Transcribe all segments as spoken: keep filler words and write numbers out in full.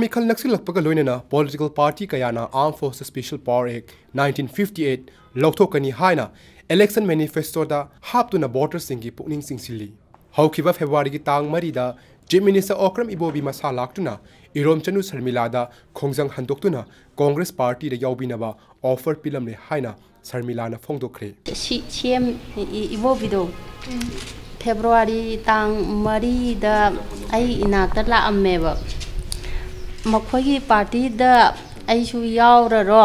ꯃꯤꯈꯜ ꯅꯛꯁꯤꯜꯂꯛꯄꯒ ꯂꯣꯏꯅꯅ political party ꯀꯌꯥꯅ Armed Forces Special Power Act nineteen fifty eight ꯂꯧꯊꯣꯛꯀꯅꯤ ꯍꯥꯏꯅ election manifestoꯗ ꯍꯥꯞꯇꯨꯅ voterꯁꯤꯡꯒꯤ ꯄꯨꯛꯅꯤꯡ ꯆꯤꯡꯁꯤꯜꯂꯤ꯫ ꯍꯧꯈꯤꯕ Februaryꯒꯤ ꯇꯥꯡ ꯃꯔꯤꯗ Chief Minister Okram Ibobi ꯃꯁꯥ ꯂꯥꯛꯇꯨꯅ ꯏꯔꯣꯝꯆꯅꯨ ꯁꯔꯃꯤꯂꯥꯗ ꯈꯣꯡꯖꯪ ꯍꯟꯗꯣꯛꯇꯨꯅ Congress partyꯗ ꯌꯥꯎꯕꯤꯅꯕ offer ꯄꯤꯔꯝꯂꯦ ꯍꯥꯏꯅ ꯁꯔꯃꯤꯂꯥꯅ ꯐꯣꯡꯗꯣꯛꯈ꯭ꯔꯦ꯫ ꯁꯤ ꯁꯤ ꯑꯦꯝ ꯏ- ꯏꯕꯣꯕꯤꯗꯣ ꯐꯦꯕ꯭ꯔꯨꯋꯥꯔꯤ ꯇꯥꯡ ꯃꯔꯤꯗ ꯑꯩ ꯏꯅꯥꯛꯇ ꯂꯥꯛꯑꯝꯃꯦꯕ꯫ ꯃꯈꯣꯏꯒꯤ ꯄꯥꯔꯇꯤꯗ ꯑꯩꯁꯨ ꯌꯥꯎꯔꯔꯣ,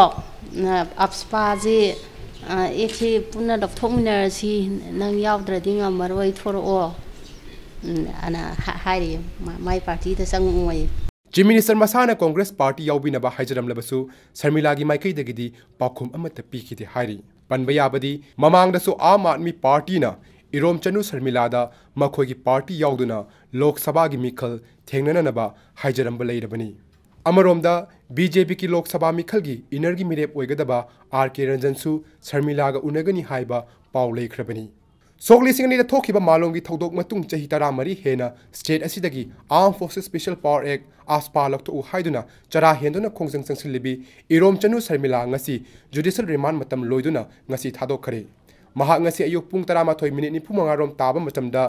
ꯑꯞꯁꯄꯥꯁꯤ ꯑꯦꯛꯁꯤ ꯄꯨꯟꯅ ꯂꯧꯊꯣꯛꯃꯤꯟꯅꯔꯁꯤ, ꯅꯪ ꯌꯥꯎꯗ꯭ꯔꯗꯤ ꯉꯝꯃꯔꯣꯏ, ꯊꯣꯔꯛꯑꯣ ꯑꯅ ꯍꯥꯏꯔꯤ꯫ ꯃꯥꯏ ꯄꯥꯔꯇꯤꯗ ꯆꯪꯉꯛꯑꯣꯏ꯫ Chief Minister ꯃꯁꯥꯅ Congress party ꯌꯥꯎꯕꯤꯅꯕ ꯍꯥꯏꯖꯔꯝꯂꯕꯁꯨ ꯁꯔꯃꯤꯂꯥꯒꯤ ꯃꯥꯏꯀꯩꯗꯒꯤꯗꯤ ꯄꯥꯎꯈꯨꯝ ꯑꯃꯠꯇ ꯄꯤꯈꯤꯗꯦ ꯍꯥꯏꯔꯤ꯫ ꯄꯟꯕ ꯌꯥꯕꯗꯤ ꯃꯃꯥꯡꯗꯁꯨ ꯑꯥꯝ ꯑꯥꯗꯃꯤ ꯄꯥꯔꯇꯤꯅ ꯏꯔꯣꯝꯆꯅꯨ ꯁꯔꯃꯤꯂꯥꯗ ꯃꯈꯣꯏꯒꯤ ꯄꯥꯔꯇꯤ ꯌꯥꯎꯗꯨꯅ ꯂꯣꯛ ꯁꯚꯥꯒꯤ ꯃꯤꯈꯜ ꯊꯦꯡꯅꯅꯅꯕ ꯍꯥꯏꯖꯔꯝꯕ ꯂꯩꯔꯕꯅꯤ꯫ ꯑꯃꯔꯣꯝꯗ ꯕꯤ ꯖꯦ ꯄꯤꯒꯤ ꯂꯣꯛ ꯁꯚꯥ ꯃꯤꯈꯜꯒꯤ ꯏꯅꯔꯒꯤ ꯃꯤꯔꯦꯞ ꯑꯣꯏꯒꯗꯕ ꯑꯥꯔ ꯀꯦ ꯔꯟꯖꯟꯁꯨ ꯁꯔꯃꯤꯂꯥꯒ ꯎꯅꯒꯅꯤ ꯍꯥꯏꯕ ꯄꯥꯎ ꯂꯩꯈ꯭ꯔꯕꯅꯤ꯫ ꯁꯣꯛ ꯂꯤꯁꯤꯡ ꯑꯅꯤꯗ ꯊꯣꯛꯈꯤꯕ ꯃꯥꯂꯣꯝꯒꯤ ꯊꯧꯗꯣꯛ ꯃꯇꯨꯡ ꯆꯍꯤ ꯇꯔꯥꯃꯔꯤ ꯍꯦꯟꯅ state ꯑꯁꯤꯗꯒꯤ Armed Forces Special Power Act, ꯑꯥꯁꯄꯥ, ꯂꯧꯊꯣꯛꯎ ꯍꯥꯏꯗꯨꯅ ꯆꯔꯥ ꯍꯦꯟꯗꯨꯅ ꯈꯣꯡꯖꯪ ꯆꯪꯁꯤꯜꯂꯤꯕꯤ ꯏꯔꯣꯝꯆꯅꯨ ꯁꯔꯃꯤꯂꯥ ꯉꯁꯤ judicial remand ꯃꯇꯝ ꯂꯣꯏꯗꯨꯅ ꯉꯁꯤ ꯊꯥꯗꯣꯛꯈ꯭ꯔꯦ꯫ ꯃꯍꯥꯛ ꯉꯁꯤ ꯑꯌꯨꯛ ꯄꯨꯡ ꯇꯔꯥꯃꯥꯊꯣꯏ minute ꯅꯤꯐꯨ ꯃꯉꯥ ꯔꯣꯝ ꯇꯥꯕ ꯃꯇꯝꯗ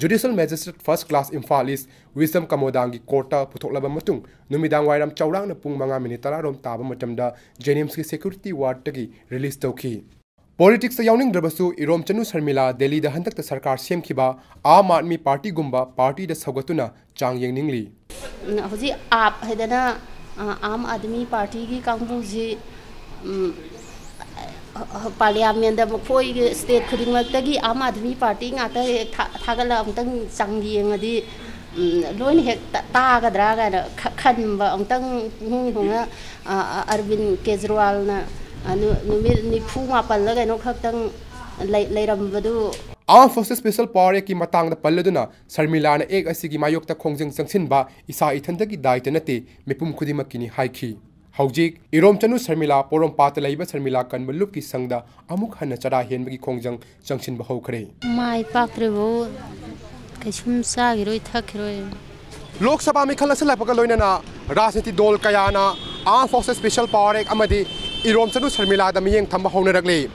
Judicial Magistrate First Class Imphal East ꯋꯤꯁꯝ ꯀꯃꯣꯗꯥꯡꯒꯤ courtꯇ ꯄꯨꯊꯣꯛꯂꯕ ꯃꯇꯨꯡ ꯅꯨꯃꯤꯗꯥꯡ ꯋꯥꯏꯔꯝ ꯆꯥꯎꯔꯥꯛꯅ ꯄꯨꯡ ꯃꯉꯥ minute ꯇꯔꯥ ꯔꯣꯝ ꯇꯥꯕ ꯃꯇꯝꯗ ꯖꯦꯅꯤꯝꯁꯀꯤ security wardꯇꯒꯤ release ꯇꯧꯈꯤ꯫ Politicsꯇ ꯌꯥꯎꯅꯤꯡꯗ꯭ꯔꯕꯁꯨ ꯏꯔꯣꯝꯆꯅꯨ ꯁꯔꯃꯤꯂꯥ ꯗꯦꯜꯂꯤꯗ ꯍꯟꯗꯛꯇ ꯁꯔꯀꯥꯔ ꯁꯦꯝꯈꯤꯕ ꯑꯥꯝ ꯑꯥꯗꯃꯤ ꯄꯥꯔꯇꯤꯒꯨꯝꯕ ꯄꯥꯔꯇꯤꯗ ꯁꯧꯒꯠꯇꯨꯅ ꯆꯥꯡ ꯌꯦꯡꯅꯤꯡꯂꯤ꯫ ꯍꯧꯖꯤꯛ ꯑꯥꯞ ꯍꯥꯏꯗꯅ, ꯑ, ꯑꯥꯝ ꯑꯥꯗꯃꯤ ꯄꯥꯔꯇꯤꯒꯤ ꯀꯥꯡꯕꯨꯁꯤ, ꯎꯝ, ꯄꯥꯔꯂꯤꯌꯥꯃꯦꯟꯗ ꯃꯈꯣꯏꯒꯤ state ꯈꯨꯗꯤꯡꯃꯛꯇꯒꯤ ꯑꯥꯝ ꯑꯥꯗꯃꯤ ꯄꯥꯔꯇꯤ ꯉꯥꯛꯇ ꯍꯦꯛ ꯊꯥ-, ꯊꯥꯒꯠꯂꯒ ꯑꯃꯨꯛꯇꯪ ꯆꯥꯡ ꯌꯦꯡꯉꯗꯤ, ꯎꯝ, ꯂꯣꯏꯅ ꯍꯦꯛ ꯇ-, ꯇꯥꯒꯗ꯭ꯔꯥ ꯀꯥꯏꯅ ꯈ-, ꯈꯟꯕ ꯑꯃꯨꯛꯇꯪ ꯄꯨꯛꯅꯤꯡ ꯍꯨꯅ, ꯑ, ꯑ, ꯑꯔꯕꯤꯟ ꯀꯦꯖꯔꯤꯋꯥꯜꯅ, ꯑ, ꯅꯨ-, ꯅꯨꯃꯤꯠ ꯅꯤꯐꯨ ꯃꯥꯄꯜꯂ ꯀꯩꯅꯣ ꯈꯛꯇꯪ ꯂꯩ-, ꯂꯩꯔꯝꯕꯗꯨ꯫ Armed Forces Special Power Actꯀꯤ ꯃꯇꯥꯡꯗ ꯄꯜꯂꯗꯨꯅ ꯁꯔꯃꯤꯂꯥꯅ act ꯑꯁꯤꯒꯤ ꯃꯥꯌꯣꯛꯇ ꯈꯣꯡꯖꯪ ꯆꯪꯁꯤꯟꯕ ꯏꯁꯥ ꯏꯊꯟꯗꯒꯤ ꯗꯥꯏꯇ ꯅꯠꯇꯦ, ꯃꯤꯄꯨꯝ ꯈꯨꯗꯤꯡꯃꯛꯀꯤꯅꯤ ꯍꯥꯏꯈꯤ꯫ ꯍꯧꯖꯤꯛ ꯏꯔꯣꯝꯆꯅꯨ ꯁꯔꯃꯤꯂꯥ ꯄꯣꯔꯣꯝꯄꯥꯠꯇ ꯂꯩꯕ ꯁꯔꯃꯤꯂꯥ ꯀꯟꯕ ꯂꯨꯞꯀꯤ ꯁꯪꯗ ꯑꯃꯨꯛ ꯍꯟꯅ ꯆꯔꯥ ꯍꯦꯟꯕꯒꯤ ꯈꯣꯡꯖꯪ ꯆꯪꯁꯤꯟꯕ ꯍꯧꯈ꯭ꯔꯦ꯫ ꯃꯥꯏ ꯄꯥꯛꯇ꯭ꯔꯤꯕꯨ ꯀꯩꯁꯨꯝ ꯆꯥꯈꯤꯔꯣꯏ, ꯊꯛꯈꯤꯔꯣꯏ꯫ ꯂꯣꯛ ꯁꯚꯥ ꯃꯤꯈꯜ ꯅꯛꯁꯤꯜꯂꯛꯄꯒ ꯂꯣꯏꯅꯅ ꯔꯥꯖꯅꯤꯇꯤ ꯗꯣꯜ ꯀꯌꯥꯅ Armed Forces Special Power Act ꯑꯃꯗꯤ ꯏꯔꯣꯝꯆꯅꯨ ꯁꯔꯃꯤꯂꯥꯗ ꯃꯤꯠꯌꯦꯡ ꯊꯝꯕ ꯍꯧꯅꯔꯛꯂꯤ꯫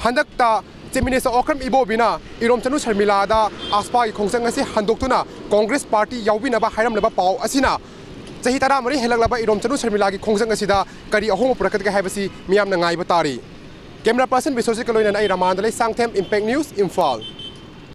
ꯍꯟꯗꯛꯇ Chief Minister ꯑꯣꯀ꯭ꯔꯝ ꯏꯕꯣꯕꯤꯅ ꯏꯔꯣꯝꯆꯅꯨ ꯁꯔꯃꯤꯂꯥꯗ ꯑꯥꯁꯄꯥꯒꯤ ꯈꯣꯡꯖꯪ ꯑꯁꯤ ꯍꯟꯗꯣꯛꯇꯨꯅ ꯀꯣꯡꯒ꯭ꯔꯦꯁ ꯄꯥꯔꯇꯤ ꯌꯥꯎꯕꯤꯅꯕ ꯍꯥꯏꯔꯝꯂꯕ ꯄꯥꯎ ꯑꯁꯤꯅ ꯆꯍꯤ ꯇꯔꯥꯃꯔꯤ ꯍꯦꯜꯂꯛꯂꯕ ꯏꯔꯣꯝꯆꯅꯨ ꯁꯔꯃꯤꯂꯥꯒꯤ ꯈꯣꯡꯖꯪ ꯑꯁꯤꯗ ꯀꯔꯤ ꯑꯍꯣꯡꯕ ꯄꯨꯔꯛꯀꯗꯒꯦ ꯍꯥꯏꯕꯁꯤ ꯃꯤꯌꯥꯝꯅ ꯉꯥꯏꯕ ꯇꯥꯔꯤ꯫ Camera person ꯕꯤꯁ꯭ꯋꯖꯤꯠꯀ ꯂꯣꯏꯅꯅ ꯑꯩ ꯔꯃꯥꯟꯗ ꯂꯩ, ꯁꯥꯡꯊꯦꯝ, Impact News, ꯏꯝꯐꯥꯜ꯫